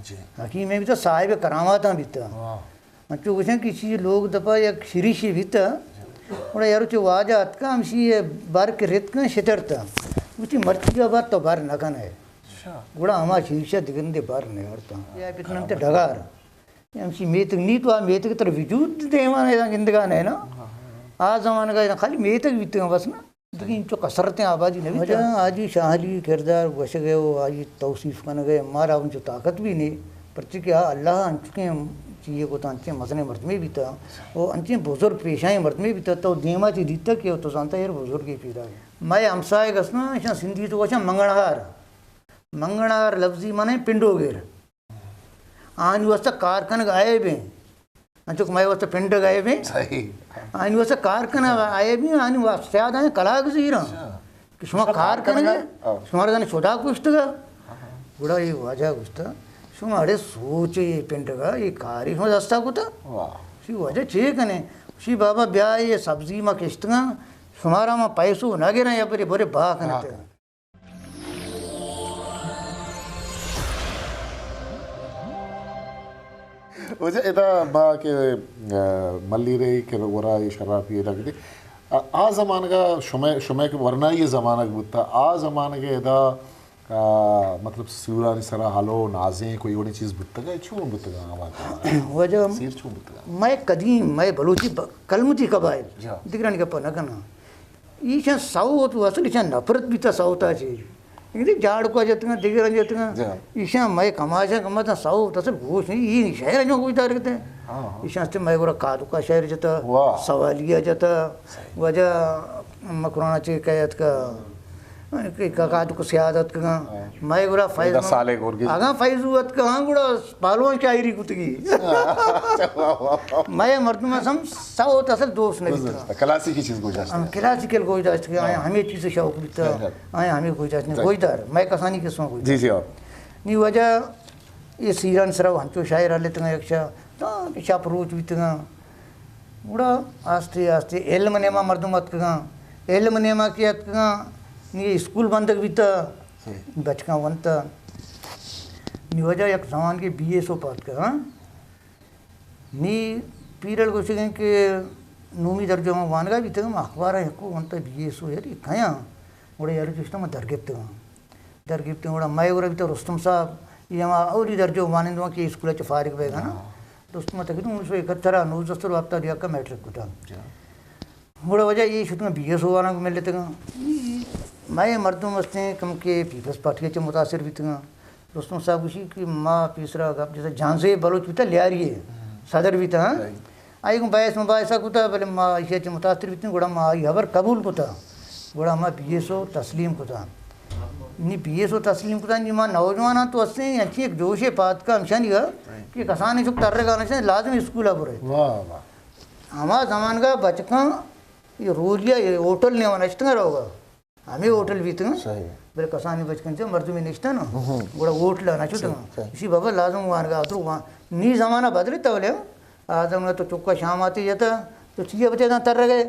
جی۔ حکیم ءَ بیتا، صاحب کراماتاں بیتا۔ واہ۔ انچو گوشن کہ چی لوگ دپا یک شریشے بیتا۔ جی۔ گڑا یارو چو واجہ اتکا، ہمشی بر کہ رتکن شترتا۔ گوشتی، مرچی ءَ بعد تو بر نہ کن ئے۔ اچھا۔ گڑا ہما شریشہ دگرندے بر نیارتا۔ یا بکنن تے ڈگار۔ ہمشی میتگ نی تو آ میتگ تر وجود دیوان ءَ گندگا نہ نا۔ ہاں، ہاں۔ آ زمانگا خالی میتگ بیتگاں بس نا۔ دگہ انچو کسرتیں آبادی نہ بیتگ۔ واجہ حاجی شاہ علی کردار گوشگ ءَ و آئی توصیف کنگ ءَ مارا انچو طاقت بھی نے، پرچہ کہ آ اللہ انچکیں چیئے کتا، انچیں مزنیں مردمے بیتا و انچیں بزرگ پیشائیں مردمے بیتا، تو دیما چی دیتا کہ تو زانتا یار بزرگے پیدا ہے۔ مئے ہمسائگ است نا، اشاں سندھی تو گوشاں منگنہار۔ منگنہار لفظی معنی پنڈوگر۔ آنی واسطہ کار کنگ عیب ایں۔ انچو کہ مئے واسطہ پنڈگ عیب ایں۔ صحیح۔ آنی واسطہ کار کنگ عیب ایں، آنی واسطہ سیاد آئیں کلاگ زیراں۔ اچھا۔ کہ شما اچھا، کار کار کنگ کنگ اے، اے؟ ہاں۔ شما را زانی شدا کشتگ اے۔ ہاں، ہاں۔ گڑا اے واجہ گوشتا، شما اڑے سوچ اے پنڈگا، اے کاری شما دستا کتا؟ واہ۔ شی واجہ چے کنے؟ شی بابا بیا اے سبزی ما کشتگاں، شما را ما پیسو نہ گراں یا برے برے با کنتے۔ با کن۔ واجہ ادا ما کہ، آ، ملی رہی کہ ورا اے شرافی ادا کتے۔ آ، آ زمانگا شمے، شمے کہ ورنائی زمانگ بوتا، آ زمانگا ادا، آ، مطلب سورانی سرا ہلو نازیں کوئی وڑیں چیز بوتگا، چون بوتگا آ وقت؟ واجہ سیر چون بوتگا؟ مئے قدیم، مئے بلوچی ب-، کلمتی قبائل، جا۔ دگرانی گپا نہ کناں۔ ایشاں سوت و اصل ایشاں نفرت بیتا سوتا چے۔ انگدی جاڑکا جتگاں، دگراں جتگاں۔ جی۔ ایشاں مئے کماشاں کماشاں سوت اصل گوش نہیں، ای شہر جو گوش دار کتے۔ ہاں، ہاں۔ ایشاں استے مئے گورا کادکا شہر جتا، واہ۔ سوالیا جتا۔ صحیح۔ واجہ مکرانا چے کہت کا، کہ کا-، کادکا سیاد اتکگاں۔ ہاں۔ مئے گورا فیض ادا سالے گورگی۔ اگاں فیضو اتکگاں گڑا پہلوان شاعری کتگی۔ مئے مردم سم سوت اصل دوست نہ بیتگ۔ کلاسیکی چیز گوش داشتگ۔ ہم کلاسیکل گوش داشتگ، آیاں ہمے چیز شوق بیتگ، آیاں ہمے گوش داشتگ۔ گوش دار، مئے کسانی قسم گوش دار۔ جی، جی، ہاں۔ نی واجہ اے سیران سرا ہنچو شاعر ہلتگاں یک شا، تا کہ شپ روچ بیتگاں۔ گڑا آستے آستے علم نیما مردم اتکگاں۔ علم نیما کہ اتکگاں، نی اسکول بندگ بیتگ۔ صحیح۔ بچکاں ونتگ۔ نی واجہ یک زمانگے بی ایس او پاد کتگ، ہاں؟ نی پیرل گوشگ انت کہ نومی درجہ من وانگا بیتگم، اخباراں یکو ونتگ بی ایس او یار، اے کئے آں؟ گڑا یار گوشتگ من درگپتگاں۔ درگپتگاں گڑا مئے گورا بیتگ رستم صاحب، اے ہما اولی درجہ وانندواں کہ اسکول چہ فارغ بیگا نا۔ ہاں۔ رستم تقریباً انیس سو اکہتر ءَ نوزدہ سو ہپتاد یک ءَ میٹرک کتا۔ جا۔ گڑا واجہ اے شتگاں بی ایس او والاں گوں ملتگاں۔ مئے مردم استیں کم کہ پیپلز پارٹی ءَ چہ متاثر بیتگاں۔ رستم صاحب گوشی کہ ما پیسرا گپ جتا جہانزیب بلوچ بیتا لیاری ءِ صدر بیتا، ہاں؟ صحیح۔ آئی گوں بحث مباحثہ کتا، بلے ما ایشی ءَ چہ متاثر بیتیں، گڑا ما آئی ہبر قبول کتا۔ گڑا ما بی ایس او تسلیم کتا۔ نی بی ایس او تسلیم کتا، نی ما نوجواناں تو استیں، انچیں یک جوشے پاد کا ہمشانی گا کہ کسانیں چک ترگا نشیں، لازم اسکول ءَ برے۔ واہ، واہ۔ ہما زمانگا بچکاں اے رولیا اے ہوٹل نیاما نشتگاں روگا۔ ہمے ہوٹل بیتگاں۔ صحیح۔ بلے کسانیں بچکاں چہ مردمے نشتہ نا۔ ہم۔ گڑا ہوٹل ءَ نہ شتگاں۔ صحیح، صحیح۔ اسی بابا لازم وانگا اترو وان۔ نی زمانہ بدلتا ولے۔ آ زمانہ تو چکا شام آتے جتا، تو چیا بچے داں ترگے،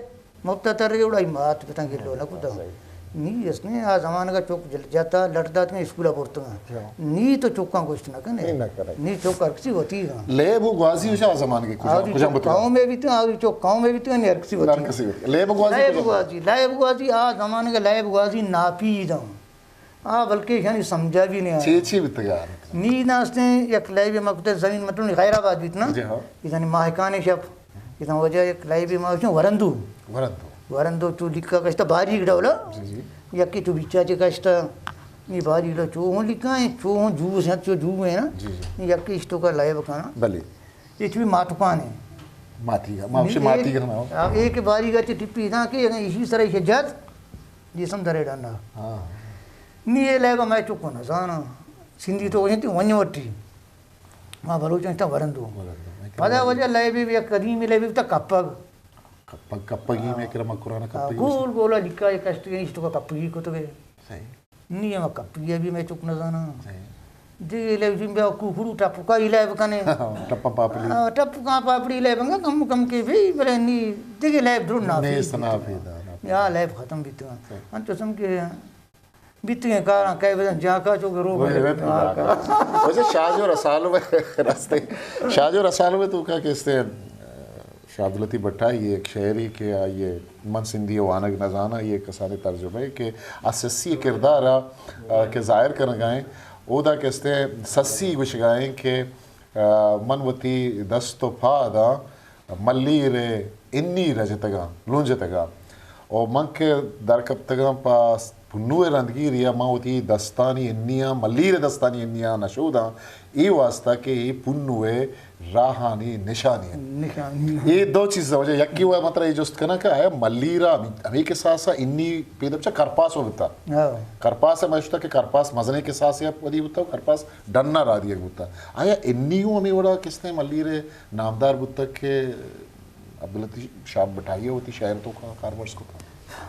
مفتا ترگے، گڑا ای مات پتاں گلو نہ کتا۔ صحیح۔ نی اس نے آ زمانگا چک جل جاتا، لٹ داتگاں، اسکولا برتگاں۔ نی تو چکاں گوشت نہ کنے۔ نی نہ کنے۔ نی چک ہر کسی وتی گاں۔ لیب و گوازی وش آ زمانگے کجا، آوری کجا چک بتگاں؟ قوم میں بیتگاں، آوری چک قوم میں بیتگاں، نی ہر کسی وتی ہر گاں۔ کسی وتی۔ لیب و گوازی لیب کجا؟ گوازی، لیب گوازی آ زمانگے لیب گوازی ناپیداں۔ آ بلکہ ایشانی سمجھا بھی نہیں آیا۔ چے چے بیتگا؟ نی ناستیں یک لیبے ما کتے زمین مطلب خیر آباد بیت نا۔ جی ہاں۔ ایشانی ماہکانے شپ۔ ایشان وجہ یک لیبے ما وشن ورندو۔ ورندو۔ ورندو چو لکھا کشتا باریک ڈولا۔ جی جی۔ یکی چو بیچا چے کشتا۔ نی باریک ڈولا چو ہوں لکھا ہیں، چو ہوں جوس ہیں، چو جو ہیں نا۔ جی جی۔ نی یکی اشتو کا لیب کنا۔ بلے۔ یہ چو ماتکان ہے۔ ماتی کا، ما نی وشے ماتی کا نا۔ ایک باریک اچھے ٹپی دا کہ اسی طرح سے جات۔ جسم درے ڈنڈا۔ ہاں۔ نی اے لیب ءَ مئے چکو نہ زاناں۔ سندھی تو گوشنتی ونج وٹی۔ ما بلوچاں اشتا ورندو۔ ورندو۔ پدا وجہ لیبے یک قدیمی لیبے بیتا کپگ۔ کپگ، کپگی میں کرا مکرانا ہاں، کپگی۔ گول گولا لکھا یک کشتگیں، اشتو کا کپگی کتگے۔ صحیح۔ نی ہما کپگی ابھی مئے چک نہ زاناں۔ صحیح۔ دگہ لیب جن بیا کوکڑو ٹپکا ہی لیب کنے۔ ٹپا پاپڑی۔ ہاں، ٹپکا پاپڑی لیب انگا کم کم کے بھی، بلے نی دگہ لیب درو نافی نیست، بیتگاں۔ نافی دا، نافی۔ یا لیب ختم بیتگاں۔ صحیح۔ انچو سم کہ بیتگیں کاراں کئے بزن جاکا چو کہ روک وجہ شاہ جو رسالو رستے، شاہ جو رسالو تو کا کہتے ہیں، شاہ عبداللطیف بھٹائی ایک شاعری کہ آئیے من سندھی وانگ نہ زاناں، یہ کسانی ترجمہ ہے کہ آ سسی کردار آ، آ، کہ ظاہر کرنگا ہیں، اودا کہتے ہیں سسی گوشگا ہیں کہ، آ، من وتی دست و پاداں ملیر ء انی رجتگاں، لونجتگاں۔ و من کہ در کپتگاں پہ پنو ء رندگیری ء، من وتی دستانی انیاں، ملیر ء دستانی انیاں نشوداں، اے واسطہ کہ اے پنو ء راہانی نشانی انت۔ نشانی۔ اے دو چیز وجہ، یکی و مطلب اے جست کناں کہ آیا ملیر ء ہمے، ہمے کساس ء انی پیدب چہ کرپاس و بوتا۔ ہاں۔ کرپاس ء مشتا کہ کرپاس مزنیں کساسے ء ودی بوتا و کرپاس ڈن ء را دیگ بوتا۔ آیا انی ہوں ہمے وڑا کستیں ملیر ء نامدار بوتگ کہ عبداللطیف شاہ بٹائی ء وتی شاعر توکا کارمرز کتگ۔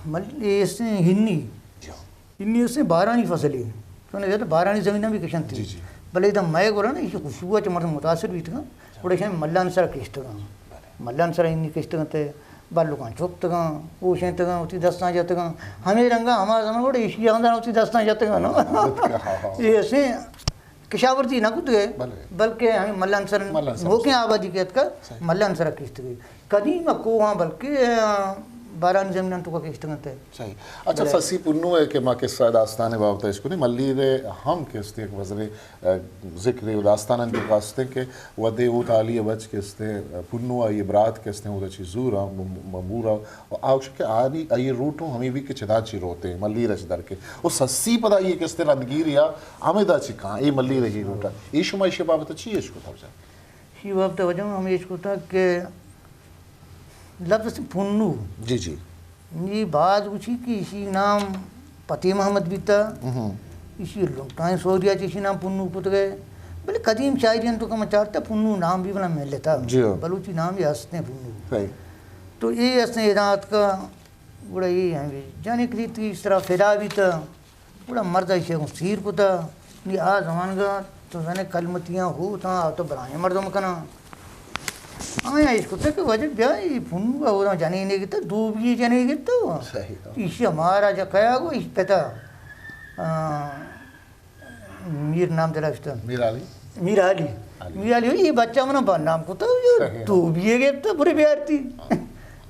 مل-، اے استیں ہنی۔ جی ہاں۔ ہنی استیں بارانی فصلے۔ چون زیادہ بارانی زمیناں بھی کشنت۔ جی، جی۔ بلے ادا مئے گورا نا، ایشی خوشبو ء چہ مردم متاثر بیتگاں۔ گڑا ایشاں ملان سرا کشتگاں۔ بلے۔ ملان سرا ہنی کشتگاں تے بلکاں چپتگاں، اوشینتگاں، وتی دستاں جتگاں۔ ہمے رنگا ہما زمان گڑا ایشی آندان وتی دستاں جتگاں نا۔ جتگاں، ہاں، ہاں۔ اے استیں کشاورزی نہ کتگ ئے، بلے۔ بلکہ ہمے ملان سر ملان سر۔ نوکیں آبادی کہ اتکگ، صحیح۔ ملان سر کشتگ ئے۔ قدیم ء کوہاں بلکہ، آ، بارانی زمیناں توکا کشتگ انت۔ صحیح۔ اچھا، بلے۔ سسی پنو ء کہ ما قصہ داستان ء بابت ء اشکنیں، ملیر ء ہم کہ است یک مزنیں، آ، ذکر ء داستانانی توکا است کہ وھدے اوت عالی ء بچ کہ است، آ، پنو ء آئی ء برات کہ است، اودا چی زور ء م-، م-، مور ء و آ گوشت کہ آنی، آئی روٹوں ہمے بیت کہ چدا چی روتیں، ملیر ء چہ در کے۔ و سسی پدا آئی کہ است رندگیری ء ہمدا چی کاں، اے ملیر ء ہی روٹ ء۔ اے شما ایشی بابت ء چی اشکت واجہ؟ ایشی بابت ء واجہ ہم اش کتگ کہ لفظ است پنو۔ جی، جی۔ نی باز گوشی کہ ایشی نام پتی محمد بیتا۔ ہم۔ ایشی لنٹائیں سوریا چہ ایشی نام پنو کتگ ئے۔ بلے قدیم شاعری انت تو کہ من چارتا پنو نام بھی بنا ملتا۔ جی ہاں۔ بلوچی نام یہ ہستیں پنو۔ صحیح۔ تو اے ہستیں ہدایت کا گڑا اے ہمے جنک ریت اس طرح فدا بیتا، گڑا مرد ء ایشی ء گوں سیر کتا۔ نی آ زمانگ ء تو زانے کلمتیاں ہوتاں، آ تو بلاہیں مردم کناں۔ آیاں اش کتا کہ واجہ بیا، اے پنو ء ہوراں جنینے گتا، دوبی جنے گتا۔ صحیح۔ ایشی ء مارا جا کیا گو، ایش پتا، آ، میر نام دلا اشتا۔ میر علی۔ میر علی۔ علی۔ میر علی، اے بچہ منا بدنام کتا، صحیح۔ دوبی گپتا، برے بیارتی۔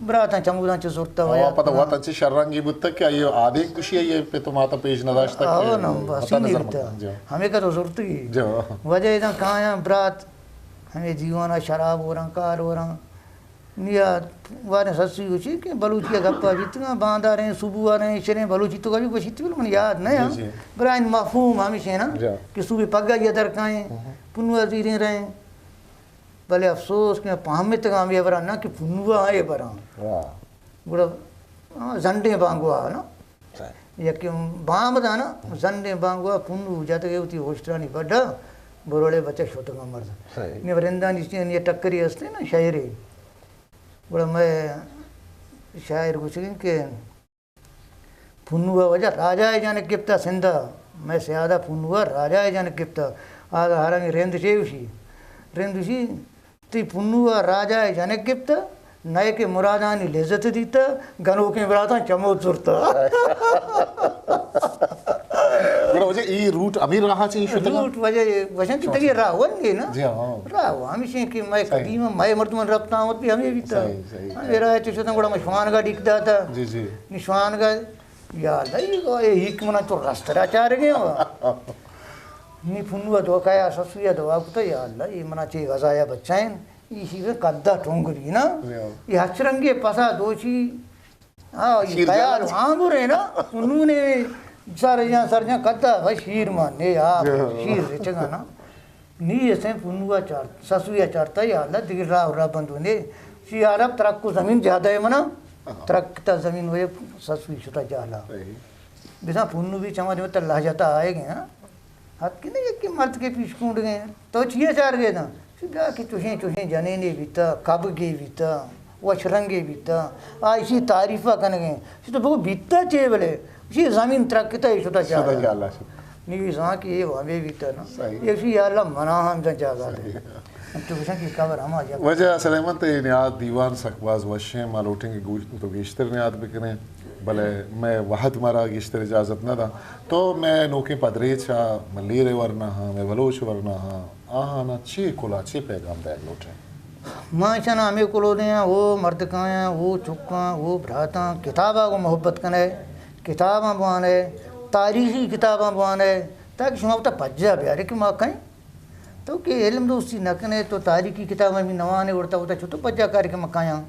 براتاں چموداں چہ زرتا آ، ویا پتہ کنا۔ وت انچیں شررنگی بوتگ کہ آئی آدینک کشی آئی پت و ماتا پیش نداشتگ آ، کہ نا، بس وتا نی نظر بیتا۔ مکن۔ جی۔ ہمے کدو زرتگی۔ جی۔ واجہ اذا کایاں برات ہمے دیوانا شراب وراں، کار وراں۔ نیا واریں سسی گوشی کہ بلوچی ء گپا بیتگاں، بانداریں، سبواریں، شریں بلوچی تو کبھی گوشیت بل من یاد نہ جی، آں۔ جی۔ برائیں مفہوم ہمیش ہے نا جی۔ کہ سوبی پگا یا در کائیں، ہم۔ پنوا زیریں رہیں۔ بلے افسوس کہ پہمتگاں ہمے براں نہ کہ پنوا اے براں۔ واہ۔ گڑا، آ، زنڈیں بانگوا نا۔ صحیح۔ یکے بام دانا، زنڈیں بانگوا پنو جاتگے وتی ہوشترانی بڈا، بروڑے بچہ شتگاں مرد۔ صحیح۔ نی ورندانی چین یہ ٹکری ہستے نا شاعری۔ گڑا میں شاعر گوشگیں کہ پنو ء واجہ راجا ء جنک گپتا سندھ ء، میں سیادہ پنو ء راجا ء جنک گپتا۔ آ ہرانی رند چے گوشی؟ رند گوشی، تئی پنو ء راجا ء جنک گپت، نئے کہ مرادانی لذت دیت، گنوکیں براتاں چمود زرت۔ گڑا واجہ اے روٹ ہمے راہ چہ شتگ؟ روٹ واجہ وشن کہ تگی راہ ونگے نا؟ جی ہاں۔ راہ ہمیشیں کہ مئے صحیح۔ قدیم مئے مردمان رپتاں وت بھی ہمیں بیتا۔ صحیح، صحیح۔ ہمیں راہ چہ شتن گڑا میں شوانگا ڈیک داتا۔ جی، جی۔ نی شوانگا یا اللہ، اے، اے ہیک منا تو رسترا چارگے ہو۔ نی پنو ء دعا کایا، سسوی ء دعا کتا، یا اللہ، اے منا چے غذایا بچائین، ایشی قدا ٹونگ بی نا۔ یا۔ اے ہچ رنگے پسا دوچی، آ، اے شیر تیار جان۔ آنگورے نا، پنو نے سر جان، سر جان قدا، بھائی شیر مان نے، آ، یا۔ شیر رچگا نا۔ نی اسیں پنو ء چارت، سسوی ء چارتا، یا اللہ، دگہ راہ و راہ بندو نے۔ شی عرب ترک و زمین زیادہ ہے منا، ہاں۔ ترک تا زمین وے سسوی شتا جالا۔ صحیح۔ بزاں پنو بھی چما دیو تا لہجتا آئے گئے، ہاں۔ حد کہ نہیں، یکی مرد کے پیش کونڈ گئے، تو چیئے چار گئے دا؟ شی بیا کہ چوشیں، چوشیں جنینے بیتا، کبگے بیتا، وش رنگے بیتا، آ ایشی تعریفہ کنگے۔ شی تو بگو بیتا چے بلے؟ شی زمین ترکتا، شتا شتا جالا۔ جالا شتا۔ نی زان کہ اے ہمے بیتا نا۔ صحیح۔ ایشی یا اللہ منا ہم جاگہ دے۔ صحیح۔ تو گوشاں کہ قبر ہما جاگہ۔ واجہ سلیمان، تئی نیاد دیوان سک باز وشیں، ما لوٹیں کہ گوش تو گیشتر نیاد بکنیں۔ بلے مئے وہد مارا گیشتر اجازت نہ داں۔ تو مئے نوکیں پدریچ ءَ، مئے لیر ءِ ورنا ہاں، مئے بلوچ ورنا ہاں، آہانا چے کلا، چے پیغام دئیگ لوٹئے؟ ما اشانا ہمے کلو دیاں، او مردکایاں، او چکاں، او براتاں، کتابا گوں محبت کنئے، کتاباں بوانئے، تاریخی کتاباں بوانئے، تاکہ شما وتا پجا بیارے کہ ما کئیں۔ تو کہ علم دوستی نہ کنے، تو تاریخی کتاباں بھی نہ وانے، اور تو وتا چطور پجا کارے کہ ما کایاں؟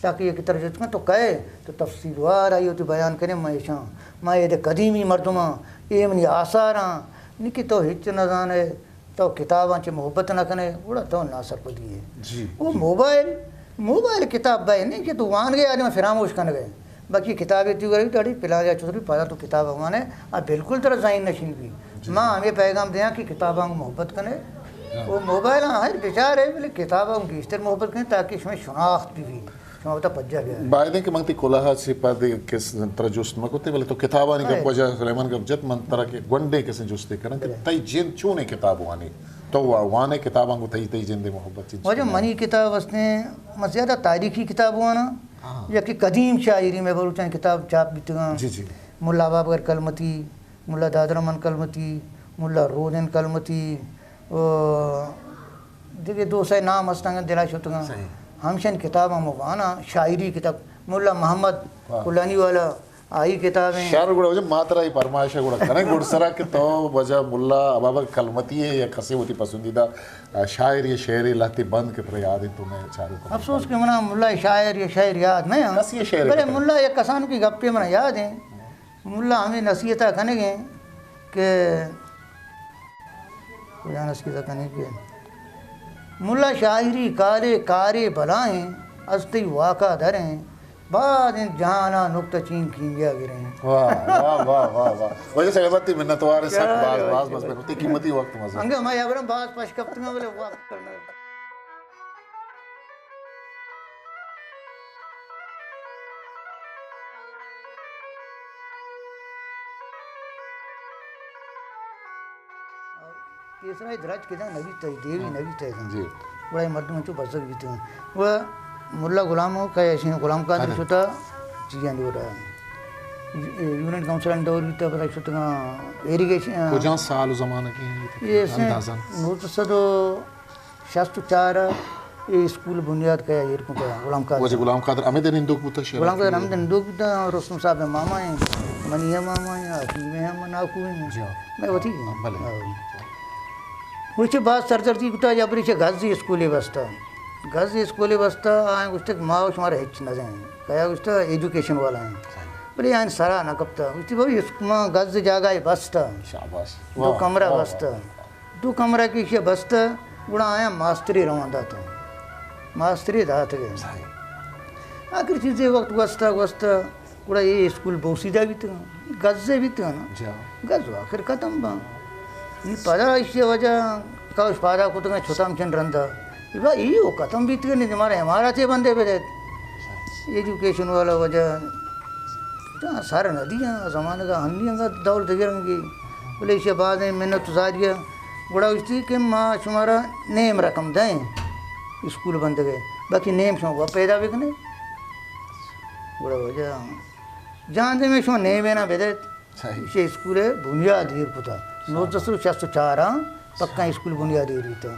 تاکہ یہ کتاب جت کن تو کئے، تو تفصیل وار آئی وتی بیان کنے، ما اشاں، ما اے دے قدیمی مردماں، اے منی آثاراں، نی کہ تو ہچ نہ زانے، تو کتاباں چہ محبت نہ کنے، گڑا تو ناسرپدی ہے۔ جی، وہ جی۔ موبائل، موبائل کتاب بے نہیں کہ تو وان گئے آدم فراموش کن گئے۔ باقی کتابے تیوگا بی تو اڑے پلان یا چوتری پدا تو کتاب وانے، آ بالکل ترا ذہن نشین بی۔ جی۔ ما ہمے پیغام دیاں کہ کتاباں گوں محبت کنے۔ ہاں۔ او موبائل ہاں ہر بیچارے، بلے کتاباں گوں گیشتر محبت کنے تاکہ شمئے شناخت بی بی۔ شما وتا پجا بیارے۔ باید انت کہ من تئی کلاہ چی پد کس ترا جست مہ کتے، بلے تو کتابانی گپ، ہائے۔ واجہ سلیمان گپ جت، من ترا کہ گونڈیں کسیں جستے کناں کہ، ہائے۔ تئی جند چونیں کتاب وانی؟ تو وا-، وانے کتاباں گوں تئی، تئی جندے محبت چنچ واجہ کنائے؟ منی کتاب ہستیں، من زیادہ تاریخی کتاب واناں۔ ہاں۔ یکے قدیم شاعری، مئے بلوچانی کتاب چاپ بیتگاں۔ جی، جی۔ ملا بابگر کلمتی، ملا دادرحمان کلمتی، ملا رودن کلمتی، و دگہ دو سئے نام ہستاں دلا شتگاں۔ صحیح۔ ہمشانی کتاباں من واناں، شاعری کتاب، ملا محمد، واہ۔ کلانی والا، آئی کتابیں۔ شر گڑا واجہ ما ترا اے پرمائش ءَ گڑا کنیں گڈسرا کہ تو واجہ ملا ابابگر کلمتی ءِ یا کسے وتی پسندیدہ، آ، شاعر یا شعرے لہتے بند کہ ترا یاد انت تو مئے چاروکاں افسوس کہ منا ملا شاعر یا شعر یاد نہ انت۔ کسے شعر بلے کتگ؟ ملا یک کسانکیں گپے منا یاد انت۔ ملا ہمے نصیحت ءَ کنگ انت کہ کجا نصیحت ءَ کنگ کہ ملا شاعری کارے، کارے بلائیں، از تئی واکا دریں، باز انت جہان ءَ نکتہ چین کیمیا گریں۔ واہ، واہ، واہ، واہ، واہ۔ واجہ سلامت، تئی منتوار، سک باز، باز، باز، باز، تئی قیمتی وقت مزن۔ انگہ ما یبرم باز پش کپتگاں، بلے وقت کرنا۔ پیسرا اے درچک ادا نہ بیتگ، دیوی نہ بیتگ۔ جی۔ گڑا اے مردم انچو بزگ بیتگ۔ و ملا غلام ءَ کہ ایشی غلام قادر شتا چیزاں لوٹا۔ یونین کونسل دور بیتا، پدا شتگاں ایریگیشن۔ کجا سال و زمانہ کی ہیں یہ؟ یہ سے اندازاً؟ نوزدہ سد و شست و چار ءَ اے اسکول بنیاد کیا ایر کتا غلام قادر۔ واجہ غلام قادر ہمے دے نندوک بوتا شہر؟ غلام قادر ہمے دے نندوک بوتا، رستم صاحب ءِ ماما ہیں، منی ءِ ماما ہیں، حکیم ہیں، ہم ناکو ہیں۔ جی۔ میں وتی ہیں۔ بلے۔ ہاں۔ وہ چہ باز سردردی کتا، یا بری چہ گز اسکولے بستا۔ گز اسکولے بستا، آئیں گوشتا کہ ما شمارا ہچ نہ دیں۔ کیا گوشتا ایجوکیشن والا ہیں۔ بلے آئیں سرا نہ کپتا۔ گوشتی بھائی اس ما گز جاگہ بستا۔ شاباش۔ دو کمرہ بستا۔ دو کمرہ کہ ایشی ءَ بستہ، گڑا آیاں ماسٹرے روان داتہ۔ ماسٹرے داتگ۔ آخر چیزے وقت گوستہ، گوستہ، گڑا اے اسکول بوسیدہ بیتگ، گزے بیتگ نا۔ گز آخر ختم باں۔ نی پدا ایشی وجہ کاوش پادا کتگ، چھتاں چن رندا۔ با اے او ختم بیتگ، نی مارا اماراتے بندے بدیت۔ ایجوکیشن والا وجہ تاں سر نہ دیاں، زمانگ ءَ ہنی انگت دور دگہ رنگی۔ بلے ایشی ءَ بازیں منت زاری ءَ گڑا گوشتی کہ ما شمارا نیم رقم دیں اسکول بندگ ءَ، باقی نیم شما وت پیدا بکنے۔ گڑا واجہ جان دے میں شما نیمے نہ بدیت۔ صحیح۔ ایشی اسکول ءِ بنیاد ایر کتا۔ نوزدہ سد و شست و چار ءَ پکا اسکول بنیاد ایر بیتا۔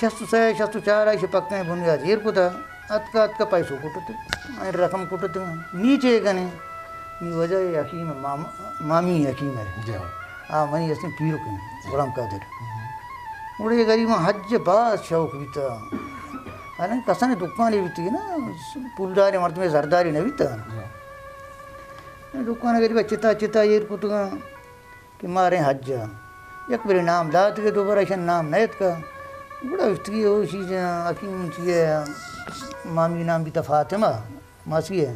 شست و سئے، شست و چار ءَ ایشی پکا بنیاد ایر کتا۔ اتکا، اتکا پیسو کٹت، رقم کٹت، نی چے کنے؟ نی وجہ اے حکیم مام-، مامی حکیم ہے۔ جی ہاں۔ آ منی ہستیں پیرک ہیں، غلام قادر۔ گڑا اے غریباں حج باز شوق بیتا۔ حالانکہ کسانی دکانے بیتی نا، پولداریں مردمے زردارے نہ بیتا۔ جی ہاں۔ دکان غریب چتا چتا ایر کتگاں کہ ماریں حج ءَ۔ یک برے نام دات کہ دوبارہ ایشاں نام نہ اتکا۔ گڑا اشتگی او چیز حکیم چیئے مامی نام بیتا فاطمہ، ماسی ہے۔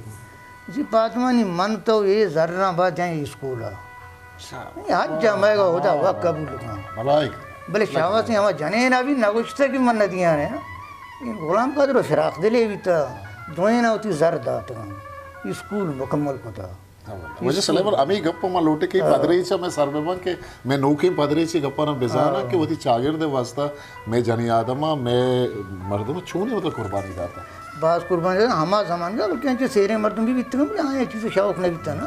جی فاطمہ نی من تو اے زراں با جائیں اسکول ءَ۔ اچھا۔ اے حج ءَ مئے گا خدا وا قبول کن۔ ملائک۔ بلے شاباش، ہما جنین ابھی نہ گوشتے کہ من نہ دیاں نے۔ اے غلام قادر و فراق دلے بیتا، دوئیں وتی زر داتگاں۔ اسکول مکمل کتا۔ ہاں، واجہ سلیمان، ہمے گپ ما لوٹے کہ پدریچ ءَ مئے سر بہ بنت کہ مئے نوکیں پدریچ ءِ گپاں بزاناں کہ وتی چاگرد ءِ واسطہ مئے جنی آدم ءَ، مئے مردم ءَ چونیں وتا قربانی داتا۔ باز قربان جاتا، ہما زمانگا بلکہ انچیں سیریں مردم بھی بیتگاں، بلے آیاں اے چیز شوق نہ بیتا نا۔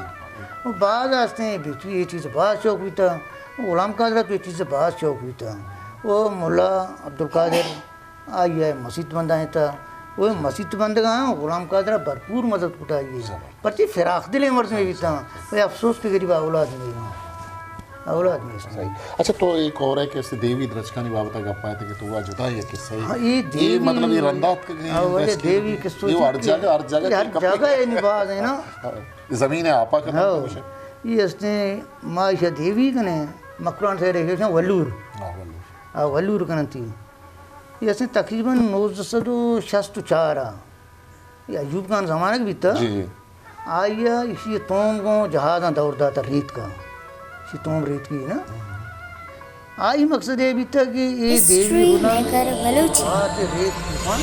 و باز ہستیں، بیتو اے چیز باز شوق بیتا۔ غلام قادر تو اے چیز باز شوق بیتا۔ و ملا عبدالقادر، آئی ء مسیت بندائینتا۔ و مسیت بندگاں غلام قادر ء بھرپور مدد کتا آئی ء۔ پرچی فراخ دلیں مردمے بیتا۔ و افسوس کہ غریب اولاد نہیں۔ اولاد نہیں۔ صحیح۔ اچھا، تو اے کور ء کہ است دیوی درچکانی بابت ء گپ آیت کہ تو وا جدا یک قصہ ہے۔ ہاں، اے اے دیوی مطلب اے رندا اتکگ ایں، ہاں، ولے درچک دیوی قصو اے چی ہر کہ جگہ، ہر جگہ اے ہر کپی جگہ اے نباز ہے نا۔ ہاں، زمین ہے آپا کا ہاں۔ نام تو اے استیں ما ایشا دیوی کنے مکران سے رہے ہیں ولور۔ ہاں، ولور۔ آ ولور کننتی۔ اے استیں تقریباً نوزدہ سد و شست و چار آ۔ اے ایوب خان زمانگ بیتا۔ جی، جی۔ آئی ء ایشی توم گوں جہازاں دور داتا ریتکا۔ ایشی توم ریتکی نا۔ آئی مقصد اے بیتا کہ اے دیوی ہسٹری ہنا میکر بلوچی۔ آتے ریت طوفان